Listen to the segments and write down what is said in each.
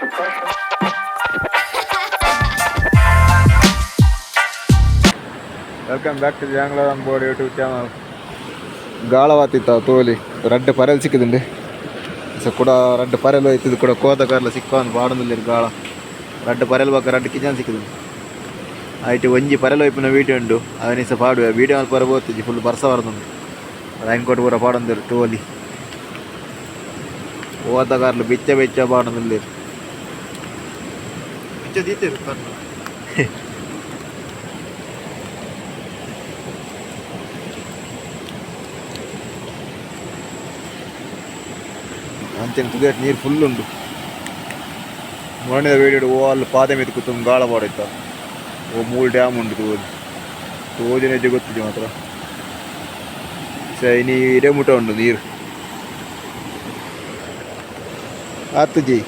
Suppression. Welcome back to Jangla on board YouTube channel. ಗಾಳವಾತಿತ್ತ ತೋಲಿ ರಡ್ಡ್ ಪರೆಲ್ ಸಿಕ್ಕಿದುಂಡು. ಸೊ ಕೂಡ ರಡ್ಡ್ ಪರೆಲ್ ಹೋಯ್ತದ ಕೂಡ ಕೋತ ಕಾರ್ಲ ಸಿಕ್ಕೊಂದು ಬಾಡೊಂದುಲ್ಲೆರ್ ಗಾಳ. ರಡ್ಡ್ ಪರೆಲ್ ಬೊಕ್ಕ ರಡ್ಡ್ ಕಿಜನ್ ಸಿಕ್ಕಿದುಂಡು. ಐಟ್ ಒಂಜಿ ಪರೆಲ್ ಒಯ್ಪುನ ವೀಡಿಯೋ ಉಂಡು, ಅವೆನ್ ಪಾಡುವೆ. ವೀಡಿಯೋ ಮಲ್ಪರೆ ಪೋತುಜಿ, ಫುಲ್ ಬರ್ಸ ಬರೊಂದುಂಡು. ರೈನ್ ಕೋಟ್ ಪೂರ ಪಾಡೊಂದೆರ್ ತೋಲಿ. ಕೋತ ಕಾರ್ಲು ಬೆಚ್ಚ ಬೆಚ್ಚ ಪಾಡೊಂದುಲ್ಲೆರ್. ಬೆಚ್ಚ ದೀತೆರ್ ಕಾರ್ಲ. ಅಂಚನೆ ತುದೆಟ್ ನೀರು ಫುಲ್ ಉಂಡು. ಮೊನ್ನೆದ ವೀಡಿಯೋಡು ಓ ಅಲ್ಲಿ ಪಾದೆ ಮಿತ್ತ್ ಕುತ್ತೊಂದು ಗಾಳ ಪಾಡೈತ. ಓ ಮೂಲು ಡ್ಯಾಮ್ ಉಂಡು ತೂವೊಲಿ. ತೋಜುನೆಜ್ಜೆ ಗೊತ್ತಿಜ್ಜಿ ಮಾತ್ರ. ಸ ಇನಿ ಇಡೆ ಮುಟ ಉಂಡು ನೀರು. ಆತುಜಿ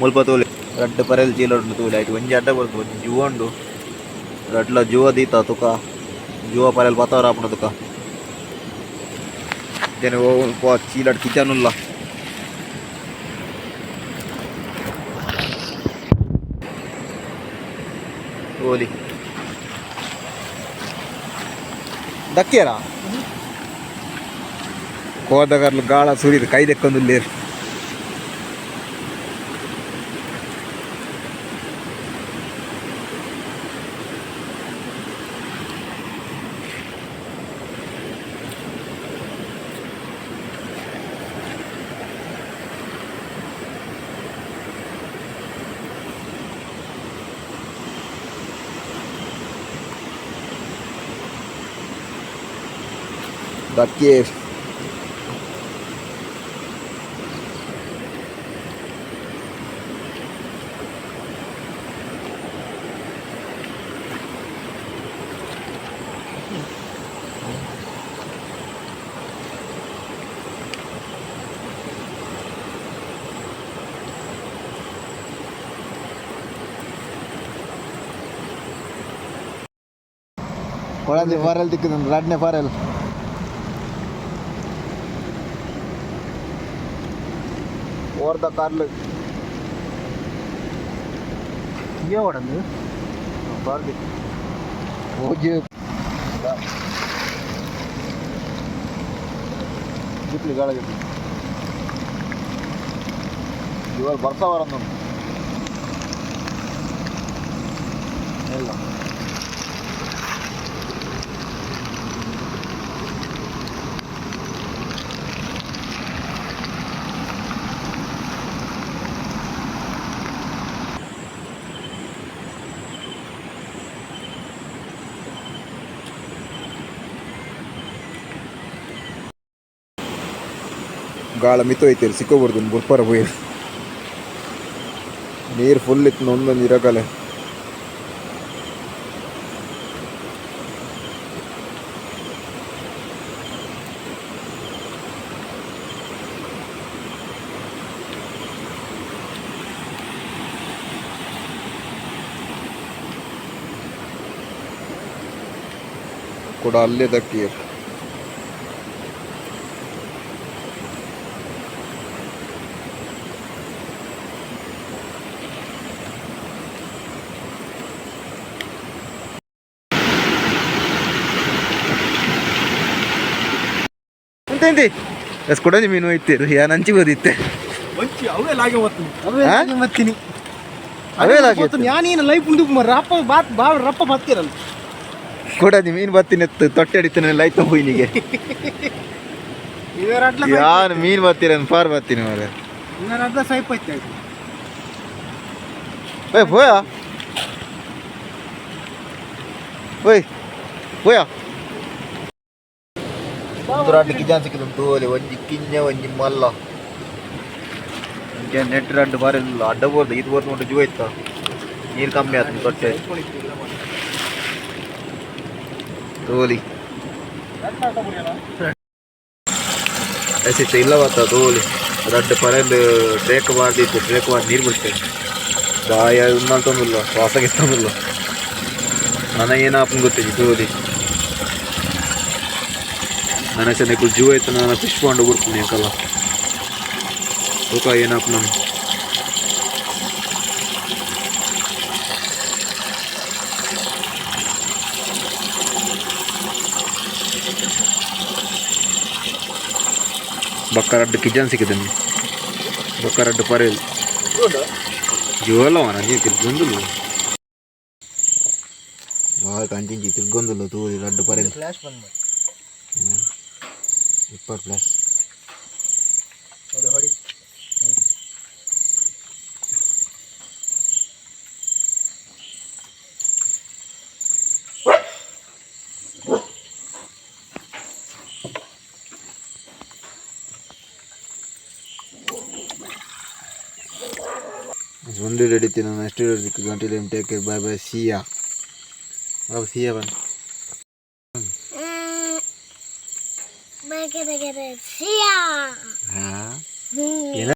ಮುಲ್ಪ ತೂಲೆ ರಡ್ಡ್ ಪರೆಲ್ ಚೀಲ ಉಂಡು ತೂಲೆ. ಐಟ್ ಒಂಜಿ ಅಡ್ಡ ಬರ್ತದೆ, ಒಂಜಿ ಜುವ ಉಂಡು. ರಡ್ಲ ಜುವ ದೀತ ತುಕ ಜುವ ಪರೆಲ್ ಪತ್ತವರ ಆಪುಂಡು ತುಕ. ಅಂಚನೆ ಓ ಮುಲ್ಪ ಚೀಲಡ್ ಕಿಚನ್ ಉಲ್ಲ. ತೋಲಿ ದಕ್ಕಿಯರ ಕೋದಗರ್ಲು ಗಾಳ ಸುರಿದು ಕೈ ದೆಕ್ಕೊಂದುಲ್ಲೇರು. ದಕ್ಕಿಯೇರ್. ಕೊಳಂದಿ ಫಾರೆಲ್ ತಿಕ್ಕುದು ರಡ್ನೆ ಫಾರೆಲ್. ಓರ್ದ ಕಾರ್ಲು. ಓಡಂದು ಬಾರ್ದಿ ಓಜಿ ಜಿಪ್ಲಿ ಗಾಳ ಜಿಪ್ಲಿ. ಇವಾಗ ಬರ್ಸ ಬರಂದು ಎಲ್ಲ. ಗಾಳ ಮಿತ್ತೋಯ್ತೀರಿ ಸಿಕ್ಕೋಬಾರ್ದು ಬುರ್ಪರ ಪೋಯಿ. ನೀರು ಫುಲ್ ಇತ್ತು ಒಂದೊಂದು ಇರಕಲೆ. ಕೂಡ ಅಲ್ಲೇ ದಕ್ಕಿಯರು. ಎಂತ ಎಸ್ ಕೊಡಂಜಿ ಮೀನು ಹೋಯ್ತೀರು ಯಾನ್ ಅಂಚಿ ಬೋದಿತ್ತೆ. ಒಂಚಿ ಅವೇ ಲಾಗೆ ಒತ್ತು ಅವೇ ಹಾ? ಲಾಗೆ ಮತ್ತಿನಿ. ಅವೇ ಲಾಗೆ ಒತ್ತು ಯಾನೇನು ಲೈಫ್ ಉಂಡು ರಪ್ಪ ಬಾತ್ ಬಾ ರಪ್ಪ ಬತ್ತಿರಲ್ಲ. ಕೊಡಂಜಿ ಮೀನು ಬತ್ತಿನ ಎತ್ತು ತೊಟ್ಟೆ ಅಡಿತಾನೆ ಲೈತ ಹೋಯ್ನಿಗೆ. ಇವರ ಅಡ್ಲ. ಯಾನ್ ಮೀನು ಬತ್ತೀರ ಫಾರ್ ಬತ್ತೀನಿ ಮಾರೆ. ಇವರ ಅಡ್ಲ ಸೈಪ್ ಐತೆ. ಓಯ್ ಪೋಯ ಓಯ್ ಪೋಯ. ರಡ್ಡ್ ಕಿಜಾನ್ ಸಿಕ್ಕಿದ ತೋಲಿ, ಒಂಜಿ ಕಿಂಜ ಒಂಜಿ ಮಲ್ಲ. ಇಂಚ ನೆಟ್ ರಡ್ಡ್ ಬಾರಿ ಅಡ್ಡ ಬೋರ್ದು ಇದು ಬೋರ್ದು ಉಂಟು. ಜುವ ಇತ್ತ ನೀರು ಕಮ್ಮಿ ಆತು ತೊಟ್ಟೆ ತೋಲಿ. ಎಸಿತ್ತು ಇಲ್ಲ ಬತ್ತ ತೋಲಿ. ರಡ್ಡ್ ಪರೆಲ್ ಬ್ರೇಕ್ ಬಾರ್ದಿತ್ತು, ಬ್ರೇಕ್ ಬಾರ್ದು ನೀರು ಬಿಡ್ತೇನೆ. ಬಾಯ ಉನ್ನಲ್ತೊಂದುಲ್ಲ, ಶ್ವಾಸಗಿತ್ತೊಂದುಲ್ಲ. ನನ್ನ ಏನಾಪನ್ ಗೊತ್ತಿಜ್ಜಿ ತೋಲಿ. ನನ್ನ ಸೆನೆಕು ಜುವ ಇತ್ತು. ನನ್ನ ಫಿಶ್ ಪಾಂಡ್ ಬುಡ್ಪುನಿ ಅಂಕಲ್ಲ. ತೂಕ ಏನಾಪುನ. ಬೊಕ್ಕ ರಡ್ಡ್ ಕಿಜನ್ ಸಿಕ್ಕಿದನು, ಬೊಕ್ಕ ರಡ್ಡ್ ಪರೇಲ್ ಜೋಲ ಅಂಚಿ ತಿರ್ಗೊಂದುಲ್ಲ. ಅಂಚಿಂಚಿ ತಿರ್ಗೊಂದುಲ್ಲ, ತೂಲಿ ರಡ್ಡ್ ಪರೇಲ್. ಫ್ಲಾಶ್ ಬಂದ್ ಮಾಡಿ. 20 ಪ್ಲಸ್. ಅದು ಹೊಡಿ. ಒಂದು ರೆಡಿ. ನಾನು ನೆಕ್ಸ್ಟ್ ಸಿಕ್ಕು ಗಂಟೆ. Take care, bye bye, see ya. See ya bun. Bye, bye, bye. See ya. ಹಾಂ.